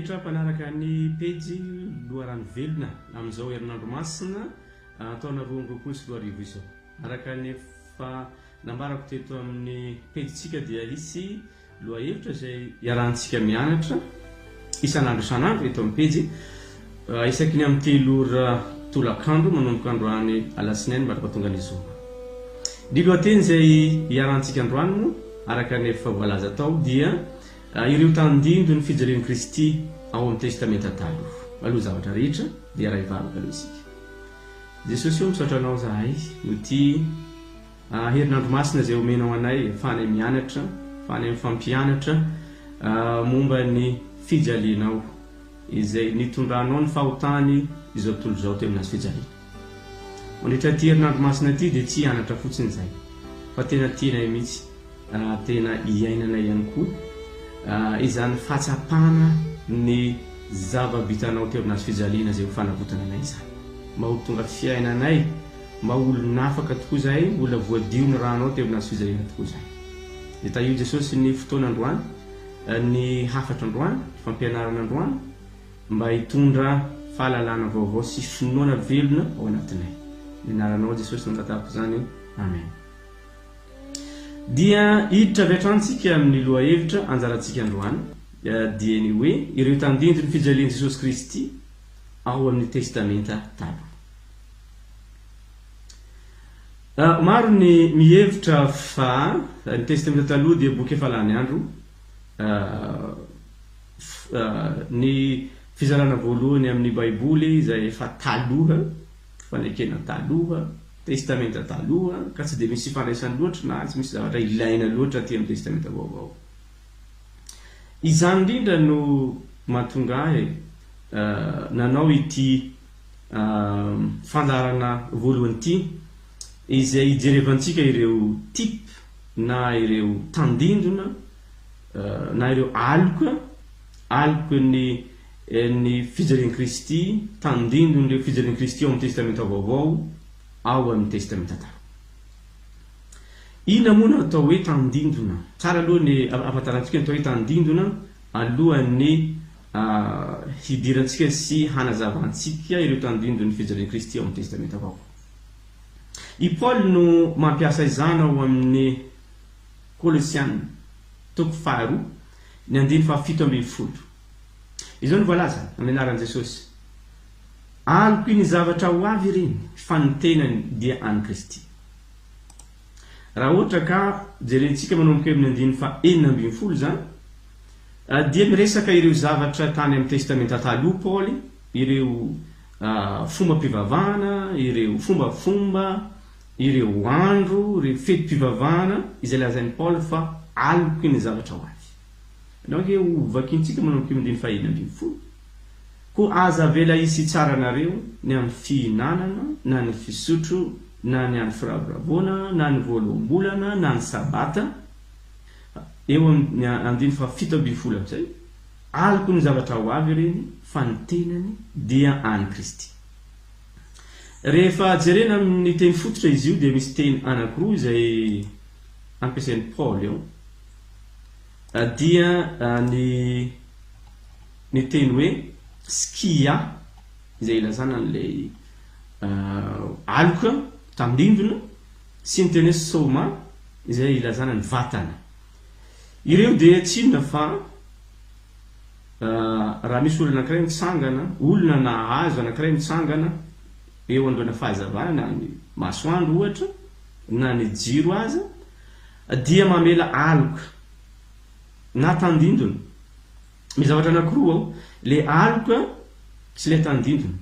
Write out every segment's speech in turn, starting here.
rehetra mpanaraka ny pejy Loharano Velona amin'izao herinandro masina taona 2022 izao. Araka ny efa nambarako teto amin'ny pejintsika dia hisy Lohahevitra izay iarahantsika mianatra isan'andro isan'andro eto amin'ny pejy, isaky ny amin'ny telo ora tolakandro manomboka androany alatsinainy mandra-pahatonga ny zoma. Ny lohateny izay iarahantsika androany moa, araka ny efa voalaza tao, dia ireo tandindon'ny fijalian'i Kristy ao amin'ny Testamenta Taloha. Aloha zavatra rehetra dia iray vavaka aloha isika. Jesosy ô, misaotra Anao izahay noho ity. Herinandro masina izay omenao anay ahafahanay mianatra, ahafahanay mifampianatra momba ny fijalianao izay nitondranao ny fahotany izao tontolo izao teo amin'ny hazo fijaliana. Mandritra ity herinandro masina ity dia tsy hianatra fotsiny izahay fa tena tianay mihitsy raha tena iainanay ihany koa izany fahatsapana ny zava-bitanao teo amin'ny hazo fijaliana izay ho fanavotana anay izany. Mba ho tonga fiainanay Mba olon'afaka tokoa izahay, olona voadio ny ranao teo amin'ny hazo fijaliana tokoa izahay. Dia tahio Jesosy ny fotoana androany, ny hafatra androany, ny fampianarana androany, mba hitondra fahalalana vaovao sy finoana velona ao anatinay. Ny anaranao Jesosy no angatahako izany. Amen. Dia hiditra avy hatrany tsika amin'ny lohahevitra anjarantsika androany, dia ny hoe ireo tandindon'ny fijalian'i Jesosy Kristy ao amin'ny Testamenta Taloha. Maro ny mihevitra fa ny Testamenta Taloha dia boky efa lany andro. Ny fizarana voalohany amin'ny Baiboly izay efa taloha, fanekena taloha, Testamenta Taloha, ka tsy dia misy ifandraisany loatra na tsy misy zavatra ilaina loatra aty amin'ny Testamenta Vaovao. Izany indrindra no mahatonga ahy nanao ity fandaharana voalohany ity izay hijerevantsika ireo type na ireo tandindona na ireo aloka, aloky ny ny fijalian'i Kristy, tandindon'ireo fijalian'i Kristy ao amin'ny Testamenta Vaovao, ao amin'ny Testamenta Taloha. Inona moa no atao hoe tandindona? Tsara aloha ny ahafantarantsika ny atao hoe tandindona alohan'ny hidirantsika sy hanazavantsika ireo tandindon'ny fijalian'i Kristy ao amin'ny Testamenta Vaovao. I Paoly no mampiasa izany ao amin'ny Kolosiana, toko faharoa, ny andininy fahafito ambin'ny folo. Izao no voalazany, amin'ny anaran'i Jesosy, Aloky ny zavatra ho avy ireny, fa ny tenany dia an'i Kristy. Raha ohatra ka jerentsika manomboka eo amin'ny andininy faha-16 izany, dia miresaka ireo zavatra tany amin'ny Testamenta Taloha Paoly, ireo fombam-pivavahana, ireo fombafomba, ireo andro, ireo fetim-pivavahana izay lazain'i Paoly fa aloky ny zavatra ho avy. Andao ange ho vakintsika manomboka eo amin'ny andininy faha-16. Koa aza avela hisy hitsara anareo ny amin'ny fihinanana, na ny fisotro, na ny andro firavoravoana, na ny voaloham-bolana, na ny Sabata, Eo amin'ny andininy fahafito ambin'ny folo amin'izay, Aloky ny zavatra ho avy ireny, fa ny tenany dia an'i Kristy. Rehefa jerena amin'ny teny fototra izy io dia misy teny anankiroa izay ampiasain'i Paoly eo, dia ny ny teny hoe skia izay ilazana an'ilay aloka tandindona sy ny teny hoe soma izay ilazana ny vatana. Ireo dia tsy inona fa raha misy olona anankiray mitsangana, olona na hazo anankiray mitsangana eo anoloana fahazavana na ny masoandro ohatra na ny jiro aza dia mamela aloka na tandindona. Misy zavatra anankiroa ao, ilay aloka sy ilay tandindona.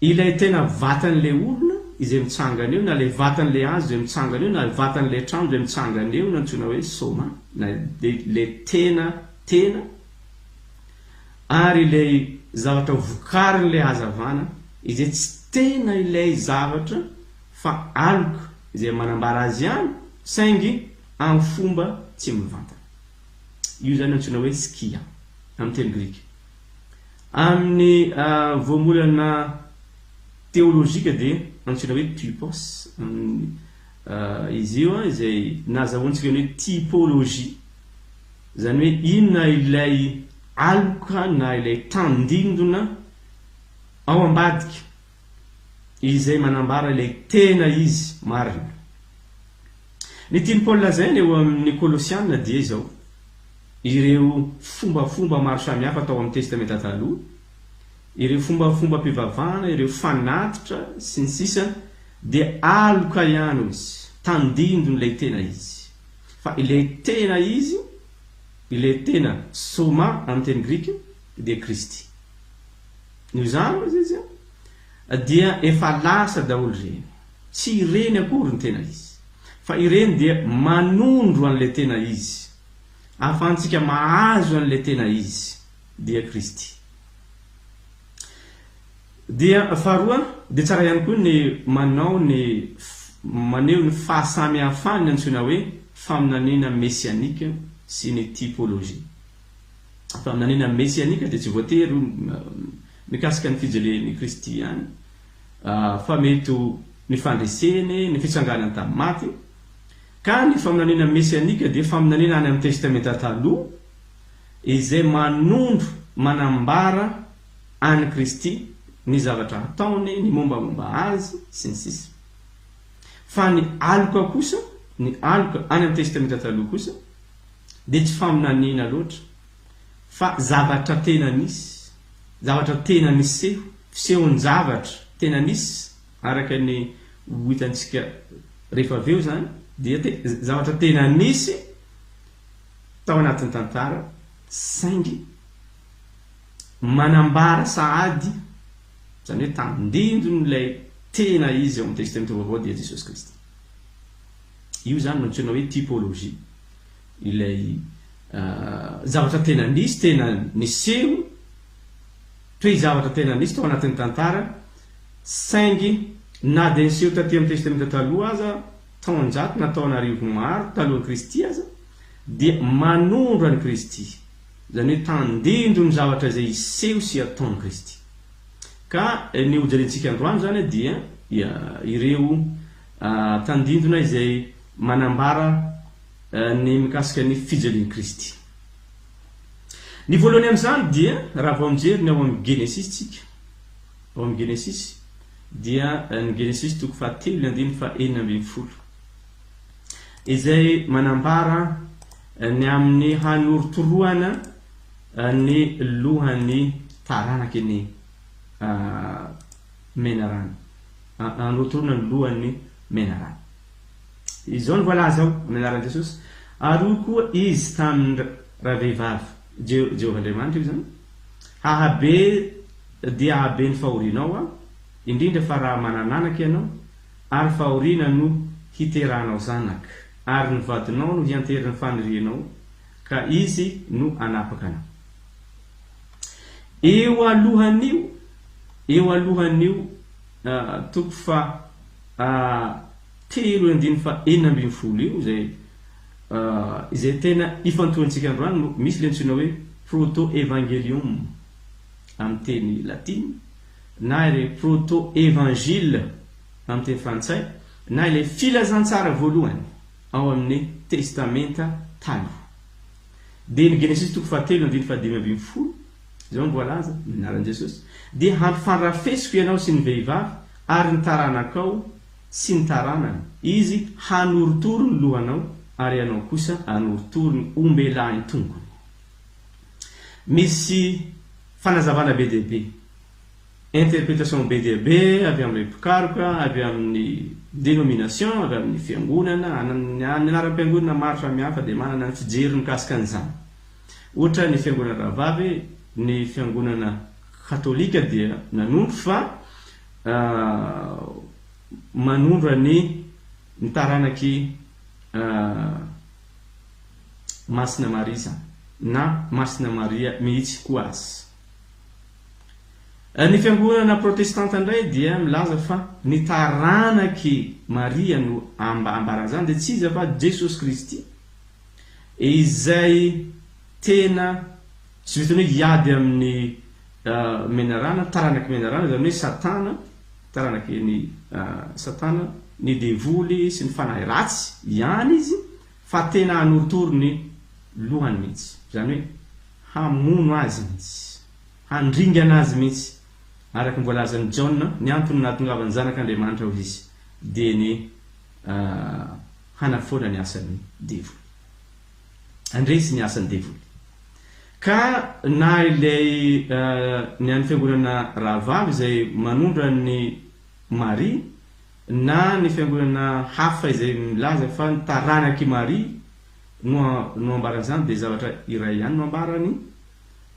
Ilay tena vatan'ilay olona izay mitsangana eo na ilay vatan'ilay hazo izay mitsangana eo na vatan'ilay trano izay mitsangana eo no antsoina hoe soma na ilay tena tena ary ilay zavatra vokarin'ilay hazavana izay tsy tena ilay zavatra fa aloka izay manambara azy ihany saingy amin'ny fomba tsy mivantana. Io izany antsoina hoe skia amin'ny teny grika. Amin'ny voambolana teolojika dia antsoina hoe typos amin'ny izy io izay nahazahoantsika ny hoe typologie. Izany hoe inona ilay aloka na ilay tandindona ao ambadika izay manambara ilay tena izy marina. Ny tian'i Paoly lazaina eo amin'ny Kolosiana dia izao, ireo fombafomba maro samihafa tao amin'ny Testamenta Taloha, ireo fombafombam-pivavahana, ireo fanatitra, sy ny sisa dia aloka ihany hoy izy, tandindon'ilay tena izy. Fa ilay tena izy, ilay tena soma amin'ny teny grika, dia Kristy. Noho izany hoy izy, dia efa lasa daholo ireny. Tsy ireny akory ny tena izy. Fa ireny dia manondro an'ilay tena izy. Ahafahantsika mahazo an'ilay tena izy, dia Kristy. Dia faharoa, dia tsara ihany koa ny manao ny maneho ny fahasamihafan'ny antsoina hoe faminaniana mesianika sy ny typologie. Faminaniana mesianika dia tsy voatery ho mikasika ny fijalian'i Kristy ihany, fa mety ho ny fandreseny, ny fitsanganany tamin'ny maty. Ka ny faminaniana mesianika dia faminaniana any amin'ny Testamenta Taloha izay manondro, manambara an'i Kristy, ny zavatra ataony, ny mombamomba Azy, sy ny sisa. Fa ny aloka kosa, ny aloka any amin'ny Testamenta Taloha kosa, dia tsy faminaniana loatra, fa zavatra tena nisy, zavatra tena niseho, fisehon-javatra tena nisy, araka ny ho hitantsika rehefa avy eo izany, dia zavatra tena nisy tao anatin'ny tantara, saingy manambara sahady, izany hoe tandindon'ilay tena izy ao amin'ny Testamenta Vaovao dia Jesosy Kristy. Io izany no antsoina hoe typologie, ilay zavatra tena nisy, tena niseho, toe-javatra tena nisy tao anatin'ny tantara, saingy na dia niseho taty amin'ny Testamenta Taloha aza, taonjato na taonarivo maro talohan'i Kristy aza, dia manondro an'i Kristy, izany hoe tandindon'ny zavatra izay hiseho sy hataon'i Kristy. Ka ny hojerentsika androany izany dia ireo tandindona izay manambara ny mikasika ny fijalian'i Kristy. Ny voalohany amin'izany dia raha vao mijery ny ao amin'ny Genesisy tsika, ao amin'ny Genesisy dia ny Genesisy toko fahatelo ny andininy faha 16 izay manambara ny amin'ny hanorotoroana ny lohan'ny taranaky ny menarana. Hanorotoroana ny lohan'ny menarana. Izao no voalaza ao, amin'ny anaran'i Jesosy, Ary hoy koa izy tamin-dravehivavy, Jehovah Andriamanitra io izany, Hahabe dia hahabe ny fahorianao aho, indrindra fa raha manan'anaka ianao, ary fahoriana no hiterahanao zanaka, ary ny vadinao no hiantery ny fanirianao, ka izy no hanapaka anao. Eo alohan'io, eo alohan'io toko faha telo andininy faha 16 io, izay izay tena ifantohantsika androany no misy ilay antsoina hoe proto-evangelium amin'ny teny latina, na ilay proto-evangile amin'ny teny frantsay, na ilay filazantsara voalohany ao amin'ny Testamenta Taloha. Dia ny Genesisy toko fahatelo andininy faha 15, izao no voalaza, amin'ny anaran'i Jesosy, dia hampifandrafesiko ianao sy ny vehivavy ary ny taranakao sy ny taranany, izy hanorotoro ny lohanao ary ianao kosa hanorotoro ny ombelahin-tongony. Misy fanazavana be dia be, interprétation be dia be avy amin'ireo mpikaroka, avy amin'ny dénomination, avy amin'ny fiangonana, ny anaram-piangonana maro samihafa dia manana ny fijeriny mikasika an'izany. Ohatra ny fiangonana rahavavy, ny fiangonana katolika dia nanondro fa manondro an'i ny taranak'i Masina Maria izany, na Masina Maria mihitsy koa aza. Ny fiangonana protestanta indray dia milaza fa ny taranak'i Maria no ambaran'izany dia tsy iza fa Jesosy Kristy izay tena tsy vitan'ny hoe hiady amin'ny menarana, taranak'i menarana, izany hoe Satana, taranaky ny Satana, ny devoly sy ny fanahy ratsy ihany izy fa tena hanorotoro ny lohany mihitsy. Izany hoe. hamono azy mihitsy, handringana azy mihitsy, araka ny voalazan'i Jaona, ny antony nahatongavan'ny Zanak'Andriamanitra hoy izy dia ny hanafoana ny asan'ny devoly. Handresy ny asan'ny devoly. Ka na ilay ny an'ny fiangonana rahavavy izay manondro an'i Maria na ny fiangonana hafa izay milaza fa ny taranak'i Maria no no ambaran'izany dia zavatra iray ihany no ambarany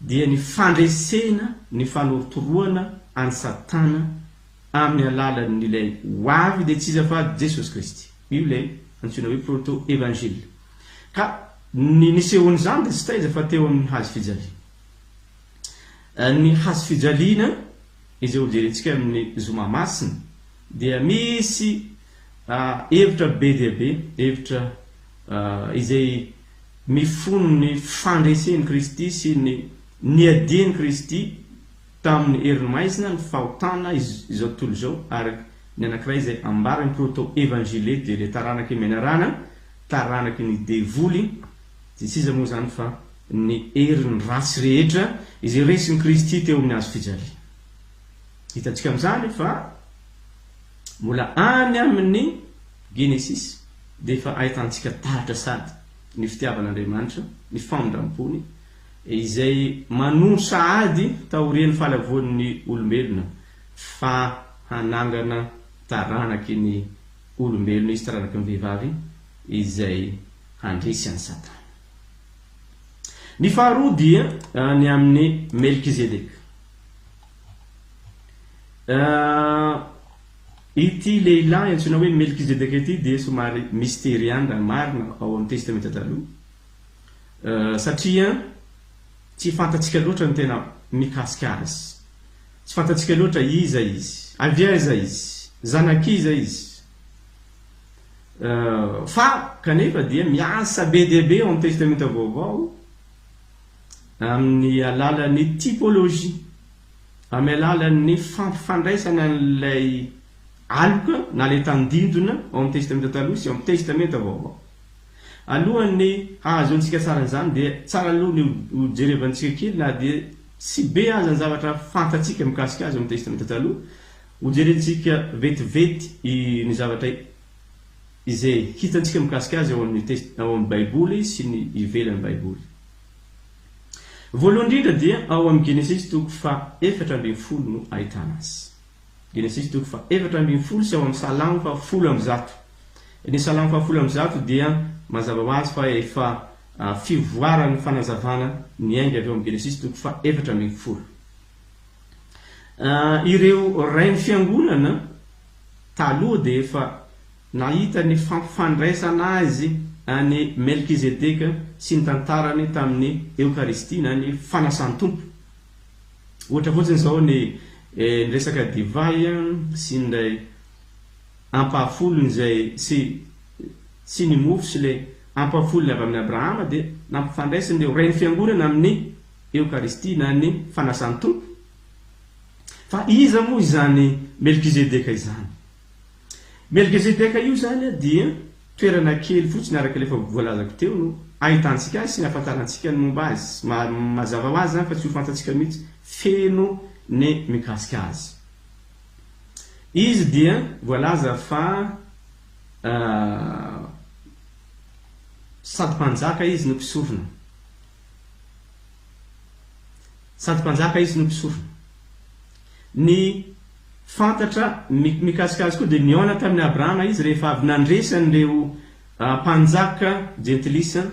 dia ny fandresena ny fanorotoroana an'i Satana amin'ny alalan'ilay ho avy dia tsy iza fa Jesosy Kristy. Io ilay antsoina hoe proto-evangile. Ka ny nisehoan'izany dia tsy taiza fa teo amin'ny hazo fijaliana. Ny hazo fijaliana izay hojerentsika amin'ny zoma masina dia misy hevitra be dia be, hevitra izay mifono ny fandresen'i Kristy sy ny niadian'i Kristy tamin'ny herin'ny maizina, ny fahotana, izao tontolo izao, ary ny anankiray izay ambaran'ny proto-evangile dia ilay taranaky ny menarana, taranaky ny devoly, dia tsy iza moa izany fa ny herin'ny ratsy rehetra izay resin'i Kristy teo amin'ny hazo fijaliana. Hitantsika amin'izany fa mbola any amin'ny Genesisy dia efa ahitantsika taratra sady ny fitiavan'Andriamanitra, ny famindram-pony, izay manondro sahady taorian'ny fahalavoan'ny olombelona fa hanangana taranaky ny olombelona izy, taranaky ny vehivavy, izay handresy an'i Satana. Ny faharoa dia ny amin'i Melkizedeka. Ity lehilahy antsoina hoe Melkizedeka ity dia somary mistery ihany raha ny marina ao amin'ny Testamenta Taloha. Satria tsy fantatsika loatra ny tena mikasika azy. Tsy fantatsika loatra iza izy, avy aiza izy, zanak'iza izy. Fa kanefa dia miasa be dia be ao amin'ny Testamenta Vaovao amin'ny alalan'ny typologie, amin'ny alalan'ny fampifandraisana an'ilay aloka na ilay tandindona ao amin'ny Testamenta Taloha sy ao amin'ny Testamenta Vaovao. Alohan'ny hahazoantsika tsara an'izany dia tsara aloha ny ho jerevantsika kely na dia tsy be aza ny zavatra fantatsika mikasika azy ao amin'ny Testamenta Taloha. Ho jerentsika vetivety ny zavatra izay hitantsika mikasika azy ao amin'ny Test ao amin'ny Baiboly sy ny ivelan'ny Baiboly. Voalohany indrindra dia ao amin'ny Genesisy toko faha 14 no ahitana azy. Genesisy toko faha 14 sy ao amin'ny Salamo faha 110. Ny Salamo faha 110 dia mazava ho azy fa efa fivoaran'ny fanazavana niainga avy ao amin'ny Genesisy toko faha 14. Ireo rain'ny fiangonana taloha dia efa nahita ny fampifandraisana azy an'i Melkizedeka sy ny tantarany tamin'ny Eokaristia na ny Fanasan'ny Tompo. Ohatra fotsiny izao ny ny resaka divay sy ny ilay ampahafolony izay sy sy ny mofo sy ilay ampahafolony avy amin'i Abrahama dia nampifandraisin'ireo rain'ny fiangonana amin'ny Eokaristia na ny fanasan'ny Tompo. Fa iza moa izany Melkizedeka izany? Melkizedeka io izany dia toerana kely fotsiny araka ilay efa voalazako teo no ahitantsika azy sy ny ahafantarantsika ny momba azy. Mazava ho azy izany fa tsy ho fantatsika mihitsy feno ny mikasika azy. Izy dia voalaza fa sady mpanjaka izy no mpisorona. Sady mpanjaka izy no mpisorona. Ny fantatra mikasika azy koa dia nihaona tamin'i Abrahama izy rehefa avy nandresy an'ireo mpanjaka jentilisa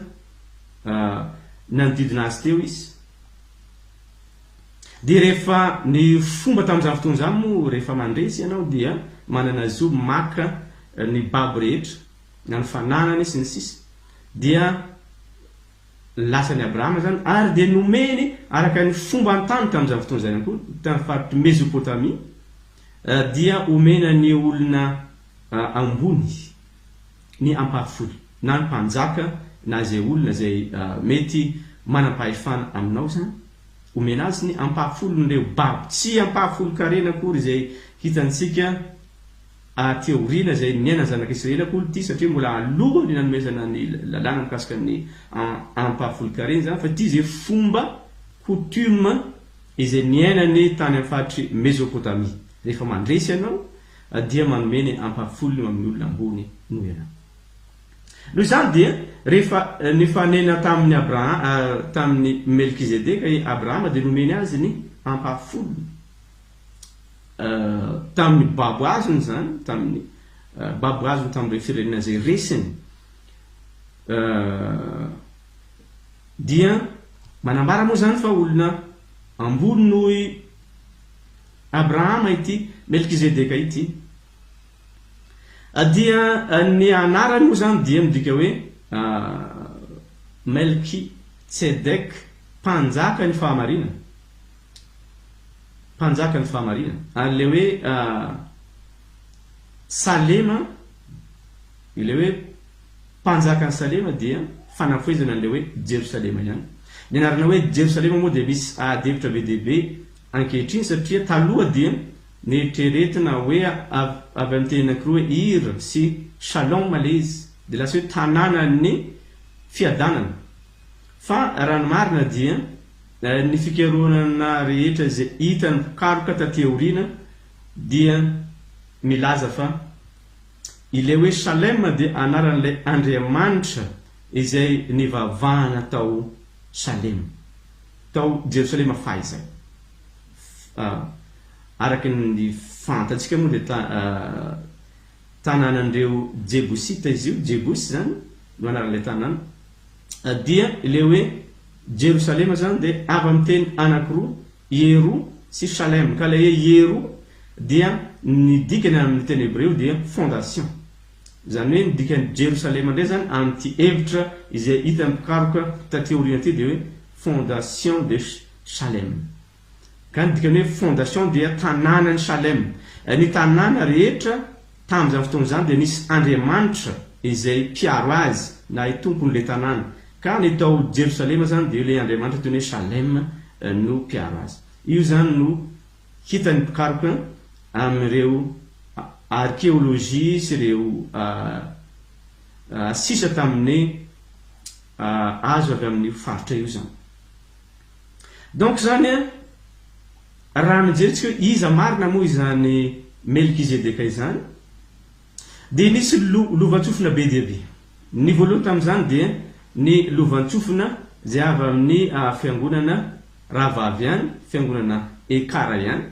nanodidina azy teo izy. Dia rehefa ny fomba tamin'izany fotoana izany moa rehefa mandresy ianao dia manana zo maka ny babo rehetra na ny fananany sy ny sisa dia Lasan'i Abrahama izany ary dia nomeny araka ny fomban-tany tamin'izany fotoana izany ihany koa, tamin'ny faritr'i Mezopotamia, dia omena ny olona ambony ny ampahafolo, na ny mpanjaka na izay olona izay mety manam-pahefana aminao izany, omena azy ny ampahafolon'ireo babo, tsy ampahafolon-karena akory izay hitantsika Aty aoriana izay niainan'ny zanak'i Israely akory ity satria mbola alohan'ny nanomezana ny lalàna mikasika ny ampahafolon-karena izany fa ity izay fomba. coutume izay niainany tany amin'ny faritr'i Mesopotamia. Rehefa mandresy ianao dia manome ny ampahafolony eo amin'ny olona ambony noho ianao. Noho izany dia rehefa nifanena tamin'i Abrahama, tamin'i Melkizedeka i Abrahama dia nomeny azy ny ampahafolony tamin'ny babo azony izany, tamin'ny babo azony tamin'ireo firenena izay resiny. Dia manambara moa izany fa olona ambony noho i Abrahama ity Melkizedeka ity. Dia ny anarany moa izany dia midika hoe Melki-Tsedek, mpanjaka ny fahamarinana. Mpanjaka ny fahamarinana. Ary ilay hoe Salema, ilay hoe mpanjakan'i Salema dia fanafohezana an'ilay hoe Jerosalema ihany. Ny anarana hoe Jerosalema moa dia misy ady hevitra be dia be ankehitriny satria taloha dia neritreretina hoe avy amin'ny teny anankiroa hoe Ir sy Shalom ilay izy dia lasa hoe tanànan'ny fiadanana. Fa raha ny marina dia ny fikarohana rehetra izay hitan'ny mpikaroka taty aoriana dia milaza fa Ilay hoe Shalem dia anaran'ilay Andriamanitra izay nivavahana tao Salem, tao Jerosalema fahizay. Araka ny fantatsika moa dia tanànan'ireo Jebosita izy io, Jebosy izany no anaran'ilay tanàna. Dia ilay hoe Jerosalema izany dia avy amin'ny teny anankiroa Ieru sy Shalem, ka ilay hoe Ieru dia ny dikany amin'ny teny hebreo dia fondation. Izany hoe ny dikan'i Jerosalema indray izany amin'ity hevitra izay hitan'ny mpikaroka taty aoriana ity dia hoe fondation de Shalem. Ka ny dikan'ny hoe fondation dia tanànan'i Shalem. Ny tanàna rehetra tamin'izany fotoana izany dia nisy andriamanitra izay mpiaro azy na tompon'ilay tanàna. Ka ny tao Jerosalema izany dia ilay Andriamanitra toy ny hoe Shalem no mpiaro azy. Io izany no hitan'ny mpikaroka amin'ireo arkeology sy ireo sisa tamin'ny azo avy amin'io faritra io izany. Donc izany raha mijery tsika hoe iza marina moa izany Melkizedeka izany Dia nisy lovantsofina be dia be. Ny voalohany tamin'izany dia ny lovantsofina izay avy amin'ny fiangonana rahavavy ihany, fiangonana Ekara ihany,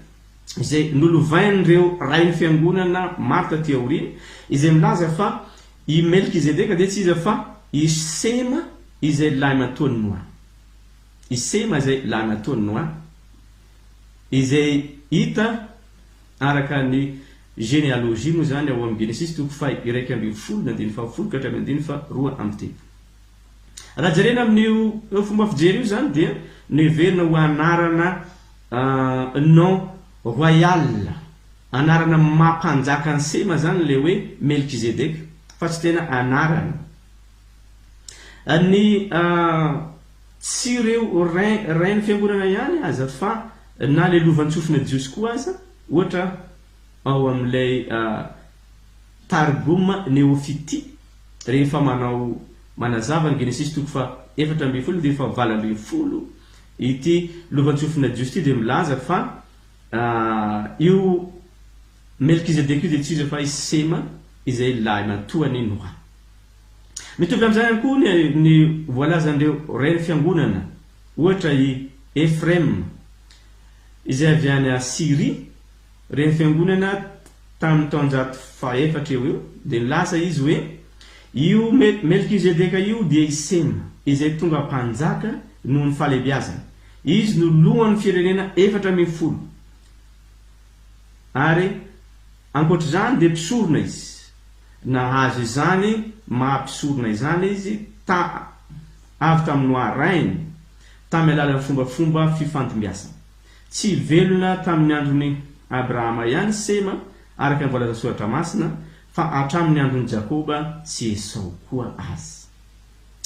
izay nolovain'ireo rain'ny fiangonana maro taty aoriana, izay milaza fa i Melkizedeka dia tsy iza fa i Sema izay lahimatoan'i Noa. I Sema izay lahimatoan'i Noa, izay hita araka ny Généalogie moa izany ao amin'ny Genesisy toko faha 11 ny andininy fahafolo ka hatramin'ny andininy faha 32. Raha jerena amin'io fomba fijery io izany dia noheverina ho anarana nom royal, anarana maha mpanjaka an'i Sema izany ilay hoe Melkizedeka fa tsy tena anarany. Ny tsy ireo rain'ny fiangonana ihany aza fa na ilay lovantsofina jiosy koa aza Ohatra, ao amin'ilay Targum Neofiti, rehefa manao manazava ny Genesisy toko faha 14 andininy faha 18, ity lovantsofina jiosy ity dia milaza fa io Melkizedeka io dia tsy iza fa i Sema izay lahimatoan'i Noa. Mitovy amin'izany ihany koa ny ny voalazan'ireo rain'ny fiangonana, ohatra i Efrem, izay avy any Syria, reny fiangonana tamin'ny taonjato fahefatra eo ho eo, dia nilaza izy hoe, Io Melkizedeka io dia i Sema, izay tonga mpanjaka noho ny fahalehibiazany. Izy no lohan'ny firenena 14. Ary ankoatr'izany dia mpisorona izy. Nahazo izany maha mpisorona izany izy ta avy tamin'i Noa rainy. tamin'ny alalan'ny fombafomba fifandimbiasana. Tsy velona tamin'ny andron'i Abrahama ihany Sema, araka ny voalazan'ny Soratra Masina, fa hatramin'ny andron'i Jakoba sy Esao koa aza.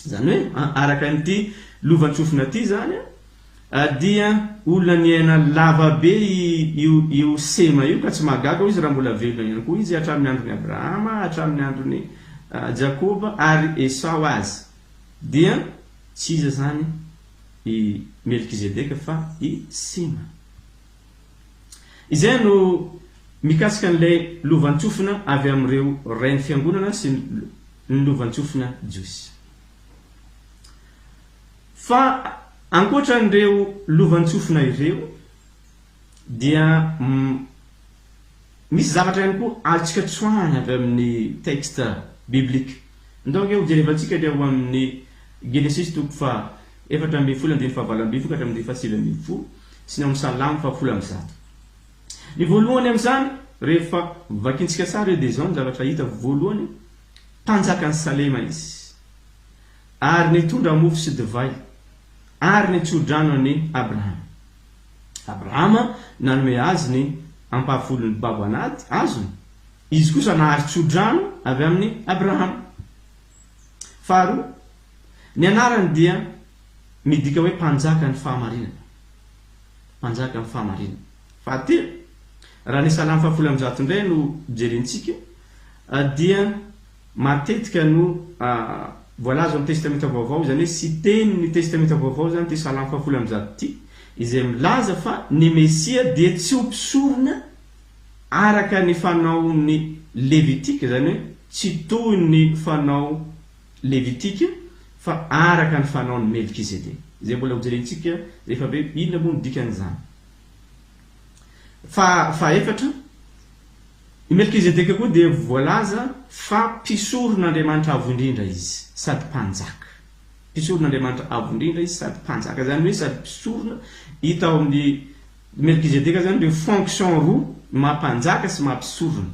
Izany hoe, araka an'ity lovantsofina ity izany, dia olona niaina lava be io io Sema io, ka tsy mahagaga hoy izy raha mbola velona ihany koa izy hatramin'ny andron'i Abrahama, hatramin'ny andron'i Jakoba ary Esao aza. Dia tsy iza izany? i Melkizedeka fa i Sema. Izay no mikasika an'ilay lovantsofina avy amin'ireo Rain'ny Fiangonana sy ny lovantsofina jiosy. Fa ankoatra an'ireo lovantsofina ireo dia misy zavatra ihany koa azontsika tsoahana avy amin'ny texte biblique. Ndao ange hojerevantsika ilay ao amin'ny Genesisy toko faha 14 andininy faha 18 ka hatramin'ny andininy faha 19 sy ny ao amin'ny Salamo faha 110. Ny voalohany amin'izany, rehefa vakintsika tsara io dia izao ny zavatra hita voalohany, Mpanjakan'i Salema izy, ary nitondra mofo sy divay ary nitso-drano an'i Abrahama. Abrahama nanome azy ny ampahafolon'ny babo an'ady azony, izy kosa nahazo tso-drano avy amin'i Abrahama. Faharoa, ny anarany dia midika hoe mpanjakan'ny fahamarinana. Mpanjakan'ny fahamarinana. Fahatelo, raha ny Salamo fahafolo amby indray no jerentsika, dia matetika no voalaza ao amin'ny Testamenta Vaovao, izany hoe citer-n'ny Testamenta Vaovao izany ity Salamo fahafolo amby ity, izay milaza fa ny Mesia dia tsy ho mpisorona araka ny fanaon'ny Levitika, izany hoe tsy toy ny fanao Levitika, fa araka ny fanaon'i Melkizedeka. Izay mbola hojerentsika rehefa avy eo, inona moa no dikan'izany. Fa fahaefatra, I Melkizedeka koa dia voalaza fa mpisoron'Andriamanitra Avo Indrindra izy sady mpanjaka. Mpisoron'Andriamanitra Avo Indrindra izy sady mpanjaka. Izany hoe sady mpisorona, hita ao amin'ny Melkizedeka izany ireo fonction roa, ny maha mpanjaka sy maha mpisorona.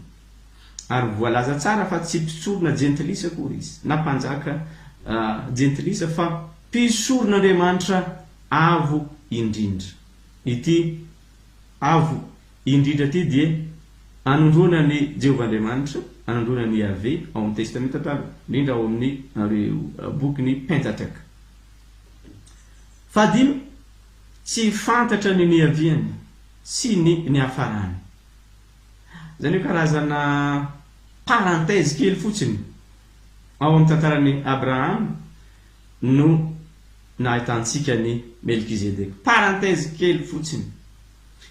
Ary voalaza tsara fa tsy mpisorona jentilisa akory izy, na mpanjaka jentilisa fa mpisoron'Andriamanitra Avo Indrindra. Ity Avo Indrindra ity dia anondroana an'i Jehovah Andriamanitra, anondroana an'i Yahveh ao amin'ny Testamenta Taloha, indrindra ao amin'ireo bokin'ny Pentateuch. Fahadimy, tsy fantatra ny niaviany sy ny niafarany. Izany hoe karazana parenthèse kely fotsiny ao amin'ny tantaran'i Abrahama no nahitantsika an'i Melkizedeka. Parenthèse kely fotsiny.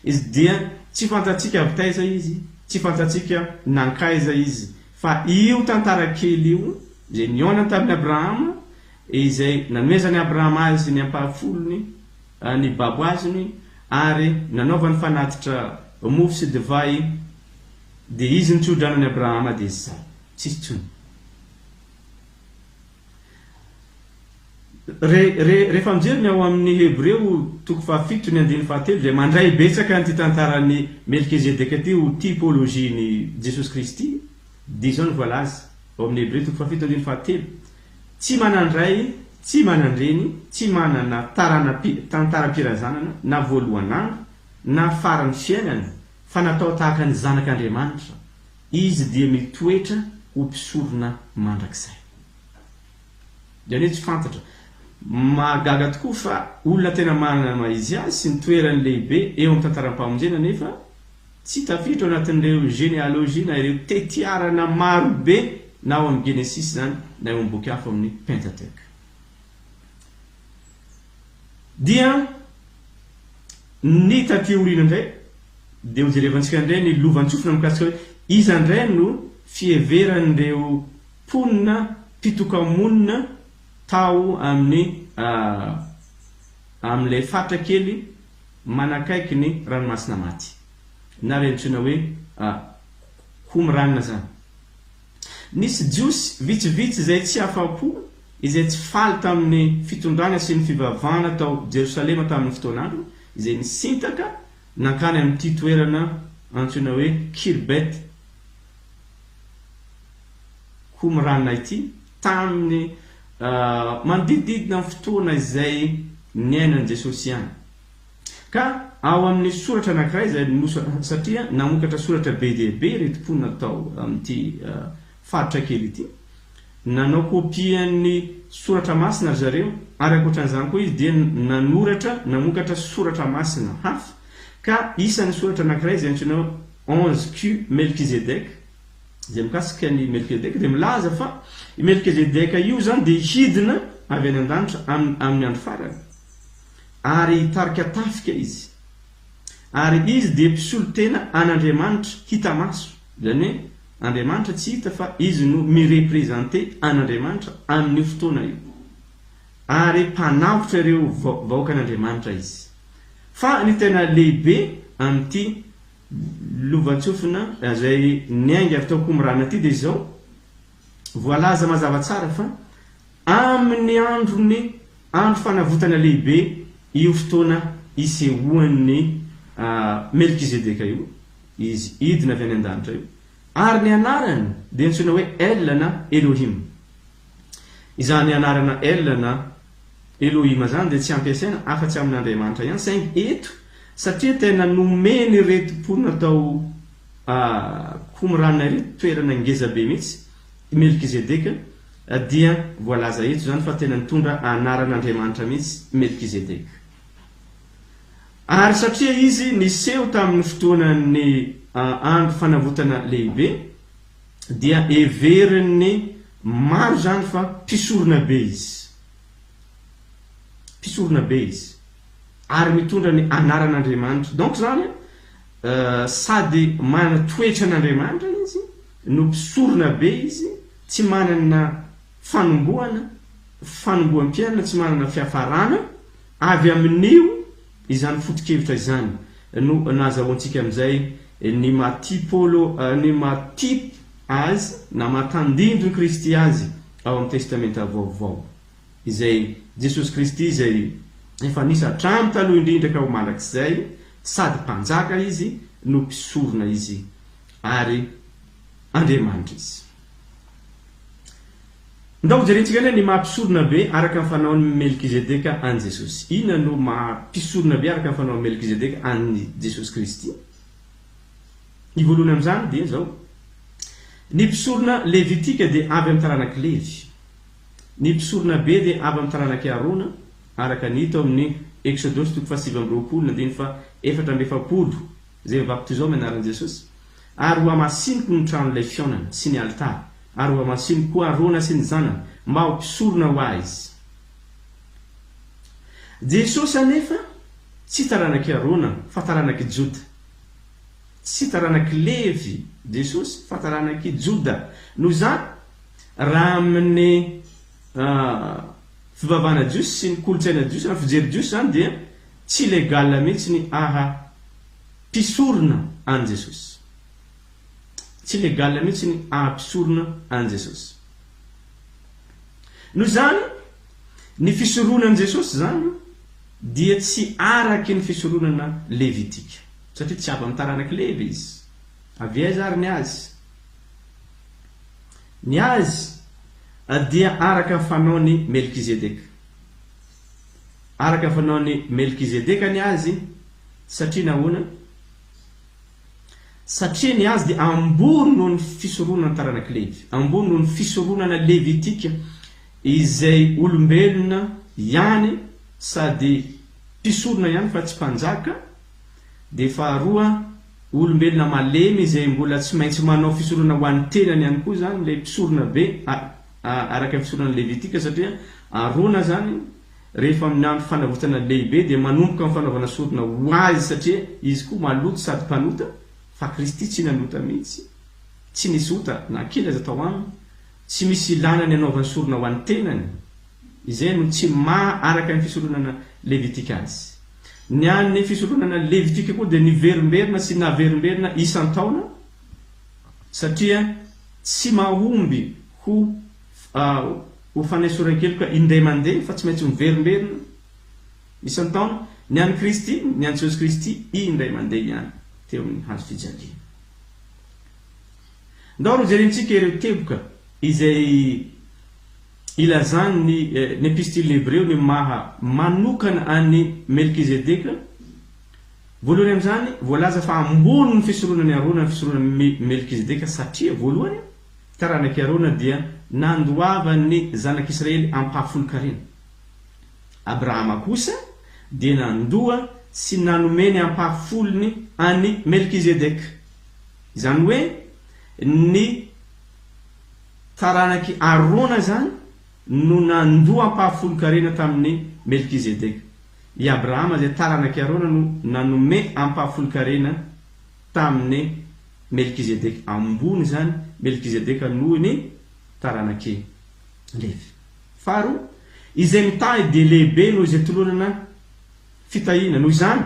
Izy dia tsy fantatsika avy taiza izy, tsy fantatsika nankaiza izy, fa io tantara kely io, izay nihaonany tamin'i Abrahama, izay nanomezan'i Abrahama azy ny ampahafolony, ny babo azony, ary nanaovany fanatitra mofo sy divay, dia izy nitso-drano an'i Abrahama, dia izay. Tsisy intsony. Re, re, rehefa mijery ny ao amin'ny Hebreo toko fahafito ny andininy fahatelo dia mandray betsaka an'ity tantaran'i Melkizedeka ity ho typologie-n'i Jesosy Kristy, dia izao no voalaza ao amin'ny Hebreo toko fahafito andininy fahatelo, Tsy manan-dray, tsy manan-dreny, tsy manana tarana-pi, tantaram-pirazanana, na voalohan'andro, na faran'ny fiainana, fa natao tahaka ny Zanak'Andriamanitra, Izy dia mitoetra ho mpisorona mandrakizay. Izany hoe tsy fantatra. Mahagaga tokoa fa olona tena manana ny maha izy azy sy ny toerany lehibe eo amin'ny tantaram-pamonjena nefa tsy tafiditra ao anatin'ireo généalogie na ireo tetiarana maro be na ao amin'ny Genesisy izany na eo amin'ny boky hafa ao amin'ny Pentateuch. Dia ny taty aoriana indray dia hojerevantsika indray ny lovantsofina mikasika hoe iza indray no fiheveran'ireo mponina mpitoka-monina tao amin'ny amin'ilay faritra kely manakaiky ny Ranomasina Maty, na ilay antsoina hoe Qumran izany. Nisy Jiosy vitsivitsy izay tsy afa-po, izay tsy faly tamin'ny fitondrana sy ny fivavahana tao Jerosalema tamin'ny fotoan'androny, izay nisintaka nankany amin'ity toerana antsoina hoe Khirbet Qumran ity, tamin'ny manodidididina ny fotoana izay niainan'i Jesosy ihany. Ka ao amin'ny soratra anankiray izay satria namokatra soratra be dia be ireto mponina tao amin'ity faritra kely ity, nanao kopian'ny soratra masina ry zareo, ary ankoatran'izany koa izy dia nanoratra, namokatra soratra masina hafa, ka isan'ny soratra anankiray izay antsoina hoe 11 Q Melchizedek, izay mikasika an'i Melchizedek dia milaza fa i Melchizedek io izany dia hidina avy any an-danitra amin'ny andro farany. Ary hitarika tafika izy. Ary izy dia mpisolo tena an'Andriamanitra hita maso, izany hoe Andriamanitra tsy hita fa izy no mi-representer an'Andriamanitra amin'io fotoana io. Ary mpanavotra ireo vahoakan'Andriamanitra izy. Fa ny tena lehibe amin'ity lovantsofina izay niainga avy tao Qumran ity dia izao, voalaza mazava tsara fa Amin'ny andron'ny Andro Fanavotana Lehibe io fotoana isehoan'i Melkizedeka io, izy hidina avy any an-danitra io, ary ny anarany dia antsoina hoe El na Elohim. Izany anarana El na Elohim izany dia tsy ampiasaina afa-tsy amin'Andriamanitra ihany, saingy eto, satria tena nomen'ireto mponina tao Qumran ireto toerana ngezabe mihitsy i Melkizedeka, dia voalaza eto izany fa tena nitondra anaran'Andriamanitra mihitsy Melkizedeka. Ary satria izy niseho tamin'ny fotoanan'ny andro fanavotana lehibe, dia heverin'ny maro izany fa mpisorona be izy. Mpisorona be izy. Ary mitondra ny anaran'Andriamanitra. Donc izany, sady manana toetran'Andriamanitra izy, no mpisorona be izy, Tsy manana fanombohana, fanomboham-piainana tsy manana fiafarana, avy amin'io izany foto-kevitra izany no nahazahoantsika amin'izay ny maha typolo, ny maha type azy na maha tandindon'i Kristy azy ao amin'ny Testamenta Vaovao, izay Jesosy Kristy izay efa nisy hatramin'ny taloha indrindra ka ho mandrakizay, sady Mpanjaka Izy no Mpisorona Izy ary Andriamanitra izy. Ndao hojerentsika indray ny maha mpisorona be araka ny fanaon'i Melkizedeka an'i Jesosy. Inona no maha mpisorona be araka ny fanaon'i Melkizedeka an'i Jesosy Kristy? Ny voalohany amin'izany dia izao, Ny mpisorona levitika dia avy amin'ny taranak'i Levy. Ny mpisorona be dia avy amin'ny taranak'i Arona, araka ny hita ao amin'ny Eksodosy toko faha-29 andininy faha-44, izay mivaky toy izao amin'ny anaran'i Jesosy, Ary hohamasiniko ny tranolay fihaonana sy ny alitara, ary hohamasiniko koa Arona sy ny zanany, mba ho mpisorona ho Ahy izy. Jesosy anefa tsy taranak'i Arona, fa taranak'i Joda. Tsy taranak'i Levy Jesosy, fa taranak'i Joda. Noho izany, raha amin'ny fivavahana jiosy sy ny kolontsaina jiosy, raha ny fijery jiosy izany dia tsy légal mihitsy ny aha mpisorona an'i Jesosy. Tsy légal mihitsy ny aha mpisorona an'i Jesosy. Noho izany, ny fisoronan'i Jesosy izany dia tsy araky ny fisoronana levitika, satria tsy avy amin'ny taranak'i Levy izy. Avy aiza ary ny azy? Ny azy dia araka ny fanaon'i Melkizedeka. Araka ny fanaon'i Melkizedeka ny azy, satria nahoana? Satria ny azy dia ambony noho ny fisoronana ny taranak'i Levy, ambony noho ny fisoronana levitika izay olombelona ihany sady mpisorona ihany fa tsy mpanjaka, dia faharoa olombelona malemy izay mbola tsy maintsy manao fisoronana ho an'ny tenany ihany koa izany ilay mpisorona be araka ny fisoronana levitika satria Arona izany rehefa amin'ny andro fanavotana lehibe dia manomboka amin'ny fanaovana sorona ho azy satria izy koa maloto sady mpanota fa Kristy tsy nanota mihitsy, tsy nisy ota na kely aza tao aminy, tsy misy ilana ny hanaovany sorona ho an'ny tenany, izay no tsy maha araka ny fisoronana levitika azy. Ny an'ny fisoronana levitika koa dia niverimberina sy naverimberina isan-taona satria tsy mahomby ho ho fanesoran-keloka indray mandeha fa tsy maintsy miverimberina isan-taona, ny an'i Kristy, ny an'i Jesosy Kristy indray mandeha ihany teo amin'ny hazo fijaliana. Ndao ary hojerentsika ireo teboka izay ilazan'ny ny Epistily Hebreo ny maha manokana an'i Melkizedeka. Voalohany amin'izany, voalaza fa ambony ny fisoronan'i Arona ny fisoronan'i Melkizedeka satria voalohany, Taranak'i Arona dia nandoavan'ny zanak'Israely ampahafolon-karena. Abrahama kosa dia nandoa sy nanome ny ampahafolony an'i Melkizedeka. Izany hoe ny taranak'i Arona izany no nandoa ampahafolon-karena tamin'i Melkizedeka. I Abrahama izay taranak'i Arona no nanome ampahafolon-karena tamin'i Melkizedeka. Ambony izany Melkizedeka noho ny taranak'i Levy. Faharoa, izay mitahy dia lehibe noho izay tolorana fitahiana. Noho izany,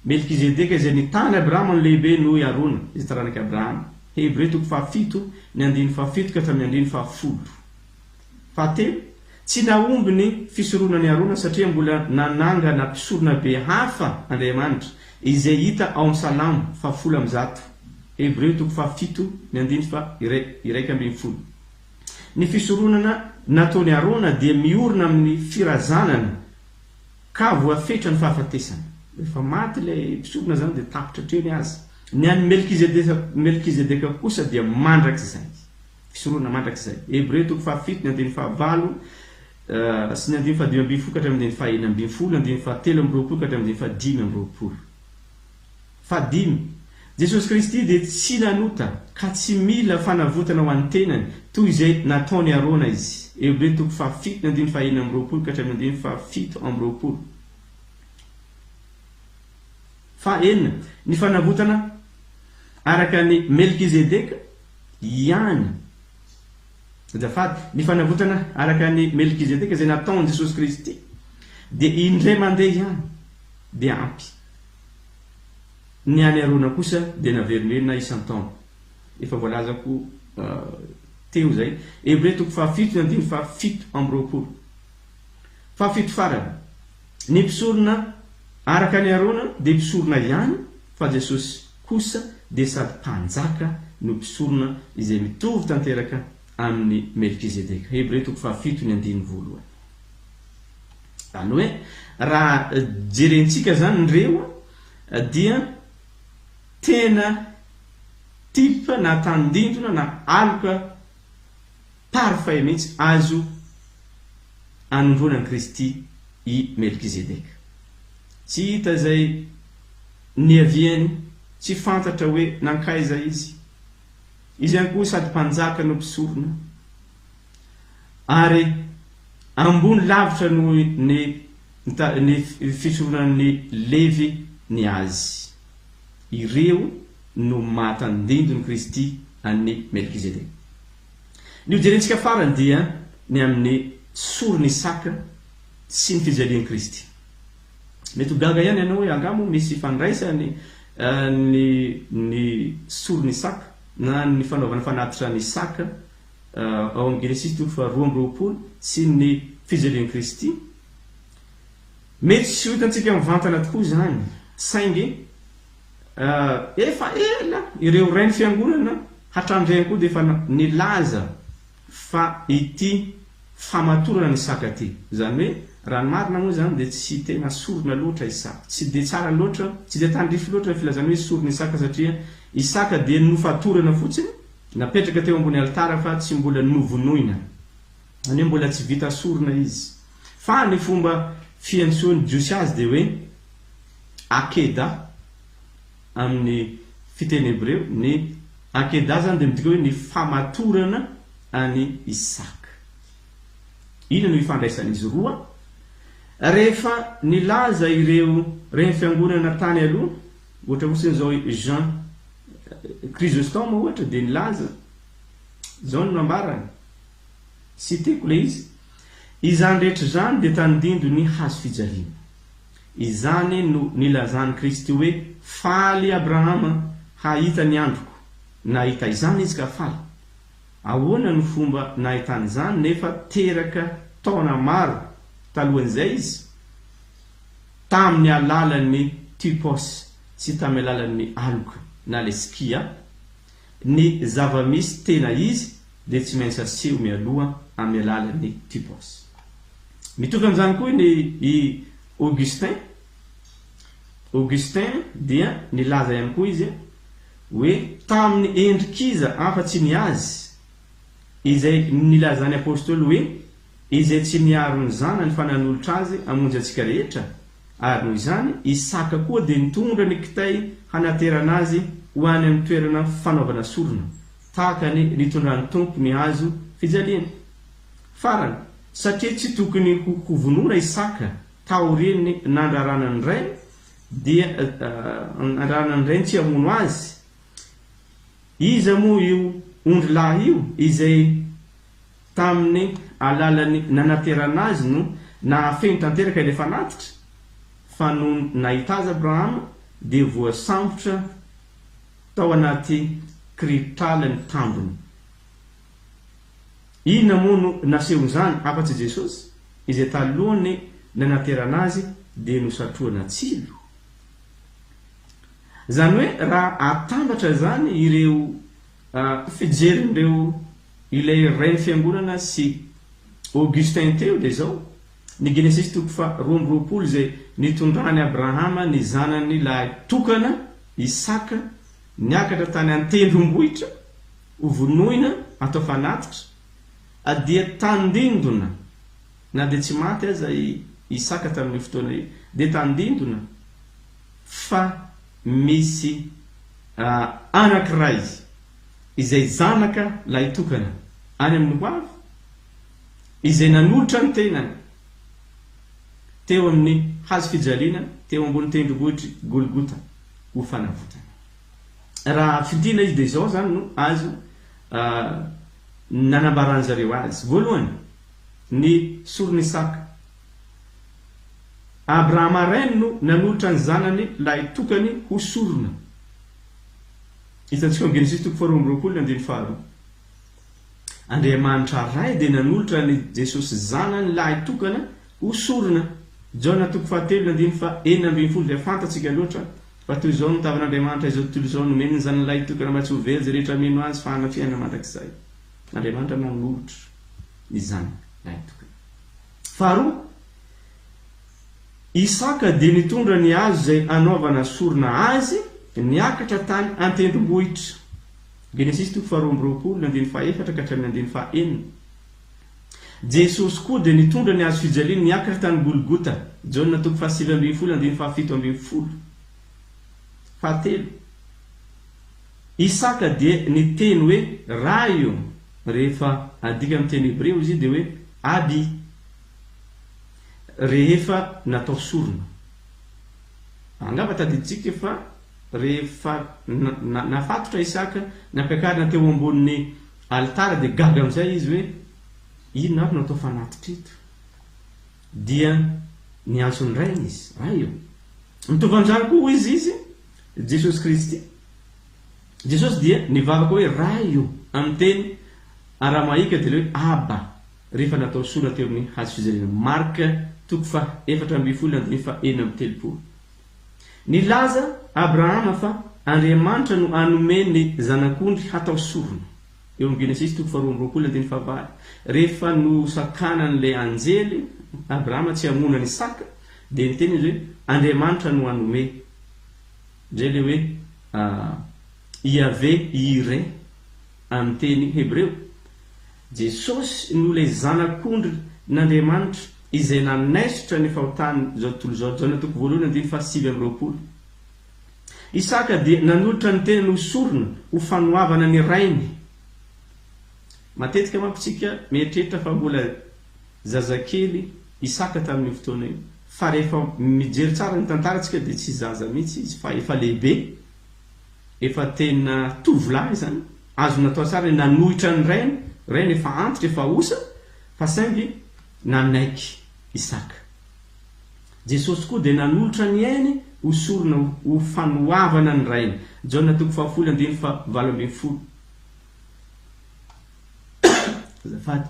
Melkizedeka izay nitahy an'i Abrahama no lehibe noho i Arona, izay taranak'i Abrahama. Hebreo toko fahafito, ny andininy fahafito ka hatramin'ny andininy fahafolo. Fahatelo, tsy nahomby ny fisoronan'i Arona satria mbola nanangana mpisoronabe hafa Andriamanitra, izay hita ao amin'ny Salamo fahafolo amby zato, Hebreo toko fahafito ny andininy faha-11. Ny fisoronana nataon'i Arona dia miorina amin'ny firazanana ka voafetra ny fahafatesana. Rehefa maty ilay mpisorona izany dia tapitra hatreo ny azy. Ny an'i Melkizedeka kosa dia mandrakizay. Fisoronana mandrakizay. Hebreo toko fahafito ny andininy fahavalo sy ny andininy fahadimy ambin'ny folo ka hatramin'ny andininy fahenina ambin'ny folo, andininy fahatelo amby roapolo ka hatramin'ny andininy fahadimy amby roapolo. Fahadimy, Jesosy Kristy dia tsy nanota ka tsy mila fanavotana ho an'ny tenany toy izay nataon'i Arona izy. Hebreo toko fahafito ny andininy fahenina amby roapolo ka hatramin'ny andininy fahafito amby roapolo. Fahenina, ny fanavotana araka an'i Melkizedeka ihany. Azafady, ny fanavotana araka an'i Melkizedeka izay nataon'i Jesosy Kristy dia indray mandeha ihany dia ampy. Ny an'i Arona kosa dia naverimberina isan-taona. Efa voalazako teo izay. Hebreo toko fahafito ny andininy fahafito amby roapolo. Fahafito farany, ny mpisorona araka an'i Arona dia mpisorona ihany fa Jesosy kosa dia sady mpanjaka no mpisorona izay mitovy tanteraka amin'i Melkizedeka. Hebreo toko fahafito ny andininy voalohany. Izany hoe raha jerentsika izany ireo dia tena type na tandindona na aloka parfait mihitsy azo anondroana an'i Kristy i Melkizedeka. Tsy hita izay niaviany, tsy fantatra hoe nankaiza izy. Izy ihany koa sady mpanjaka no mpisorona. Ary ambony lavitra noho ny ny fisoronan'ny Levy ny azy. Ireo no maha-tandindon'i Kristy an'i Melkizedeka. Ny hojerentsika farany dia ny amin'ny soron'i Isaka sy ny fijalian'i Kristy. Mety ho gaga ihany ianao hoe angaha moa misy ifandraisany ny ny soron'i Isaka na ny fanaovana fanatitra an'i Isaka ao amin'ny Genesisy toko faharoa amby roapolo sy ny fijalian'i Kristy? Mety tsy ho hitantsika mivantana tokoa izany, saingy efa ela ireo rain'ny Fiangonana hatramin'izay ihany koa dia efa nilaza fa ity famatorana an'i Isaka ity, izany hoe raha ny marina moa izany dia tsy tena sorona loatra Isaka, tsy dia tsara loatra, tsy dia tandrify loatra ny filazana hoe sorona Isaka satria Isaka dia nofatorana fotsiny, napetraka teo ambony alitara fa tsy mbola novonoina, izany hoe mbola tsy vita sorona izy. Fa ny fomba fiantsoan'ny Jiosy azy dia hoe Akeda amin'ny fiteny hebreo, ny Akeda izany dia midika hoe ny famatorana an'i Isaka. Inona no ifandraisan'izy roa? Rehefa nilaza ireo ren'ny fiangonana tany aloha, ohatra fotsiny izao i Jean Chrysostome ohatra dia nilaza, izao no nambarany, citeko ilay izy, Izany rehetra izany dia tandindon'ny hazo fijaliana. Izany no nilazan'i Kristy hoe, Faly Abrahama hahita ny androko. Nahita izany izy ka faly. Ahoana no fomba nahitany izany nefa teraka taona maro talohan'izay izy? Tamin'ny alalan'ny typos sy tamin'ny alalan'ny aloka na le skia. Ny zava-misy tena izy dia tsy maintsy aseho mialoha amin'ny alalan'ny typos. Mitovy amin'izany koa ny i Augustin. Augustin dia nilaza ihany koa izy hoe tamin'ny endrik'iza afa-tsy ny azy, izay nilazan'ny Apostoly hoe izay tsy niaro ny Zanany fa nanolotra azy hamonjy antsika rehetra, ary noho izany Isaka koa dia nitondra ny kitay hanaterana azy ho any amin'ny toerana fanaovana sorona, tahaka ny nitondran'ny Tompo ny hazo fijaliana. Farany, satria tsy tokony ho hovonoina Isaka. taorian'ny nandrarana ny rainy dia nandrarana ny rainy tsy hamono azy. Iza moa io ondrilahy io izay tamin'ny alalan'ny nanaterana azy no nahafeno tanteraka ilay fanatitra? Fa nony nahita azy Abrahama dia voasambotra tao anaty kirihitrala ny tambiny. Inona moa no nasehon'izany afa-tsy Jesosy, izay talohan'ny nanaterana azy dia nosatrohana tsilo? Izany hoe raha atambatra izany ireo fijerin'ireo ilay rain'ny fiangonana sy Augustin teo dia izao, ny Genesisy toko faha 22 izay nitondran'i Abrahama ny zanany lahy tokana, Isaka, niakatra tany an-tendrombohitra ho vonoina atao fanatitra, dia tandindona, na dia tsy maty aza i Isaka tamin'io fotoana io, dia tandindona fa misy anankiray izay zanaka lahitokana any amin'ny hoavy, izay nanolotra ny tenany teo amin'ny hazo fijaliana teo ambony tendrombohitr'i Golgota ho fanavotana. Raha fintinina izy dia izao izany no azo nanambaran zareo azy. Voalohany, ny soron'i Isaka. Abrahama rainy no nanolotra ny zanany lahitokany ho sorona. Hitantsika ao amin'ny Genesisy toko faharoa amby roapolo ny andininy faharoa. Andriamanitra Ray dia nanolotra an'i Jesosy Zanany lahitokana ho sorona. Jaona toko fahatelo ny andininy faha 16 dia fantatsika loatra fa toy izao no tavan'Andriamanitra izao tontolo izao, nomeny ny Zanany lahitokana mba tsy ho very izay rehetra mino Azy fa hanana fiainana mandrakizay. Andriamanitra nanolotra ny Zanany lahitokana. Faharoa, Isaka dia nitondra ny hazo izay hanaovana sorona azy niakatra tany an-tendrombohitra. Genesisy toko faharoa amby roapolo, ny andininy fahaefatra ka hatramin'ny andininy fahaenina. Jesosy koa dia nitondra ny hazo fijaliany niakatra tany Golgota. Jaona toko fahasivy ambin'ny folo, andininy fahafito ambin'ny folo. Fahatelo, Isaka dia niteny hoe Ray ô, rehefa adika amin'ny teny hebreo izy io dia hoe Abi, rehefa natao sorona. Angamba tadidintsika fa rehefa nafatotra Isaka, nampiakarina teo ambonin'ny alitara dia gaga amin'izay izy hoe inona ary no atao fanatitra eto? Dia niantso ny rainy izy, Ray ô. Mitovy amin'izany koa hoy izy izy, Jesosy Kristy. Jesosy dia nivavaka hoe Ray ô amin'ny teny aramaika dia ilay hoe Abba rehefa natao sorona teo amin'ny hazo fijaliana. Marka toko faha 14 andininy faha 36. Nilaza Abrahama fa Andriamanitra no hanome ny zanak'ondry hatao sorona. Eo amin'ny Genesisy toko faha 22 andininy faha valo. Rehefa nosakanan'ilay anjely Abrahama tsy hamono an'i Isaka dia niteny izy hoe Andriamanitra no hanome. Izay ilay hoe Iaveh Yireh amin'ny teny hebreo. Jesosy no ilay Zanak'ondrin' Andriamanitra izay nanaisotra ny fahotan' izao tontolo izao, Jaona toko voalohany andininy faha 29. Isaka dia nanolotra ny tenany ho sorona ho fanoavana ny rainy. Matetika manko tsika mieritreritra fa mbola zazakely Isaka tamin'io fotoana io, fa rehefa mijery tsara ny tantara tsika dia tsy zaza mihitsy izy fa efa lehibe. Efa tena tovolahy izany, azo natao tsara ny nanohitra ny rainy, rainy efa antitra, efa osa, fa saingy nanaiky Isaka. Jesosy koa dia nanolotra ny ainy ho sorona ho fanoavana ny Rainy. Jaona toko fahafolo andininy faha 18. Azafady.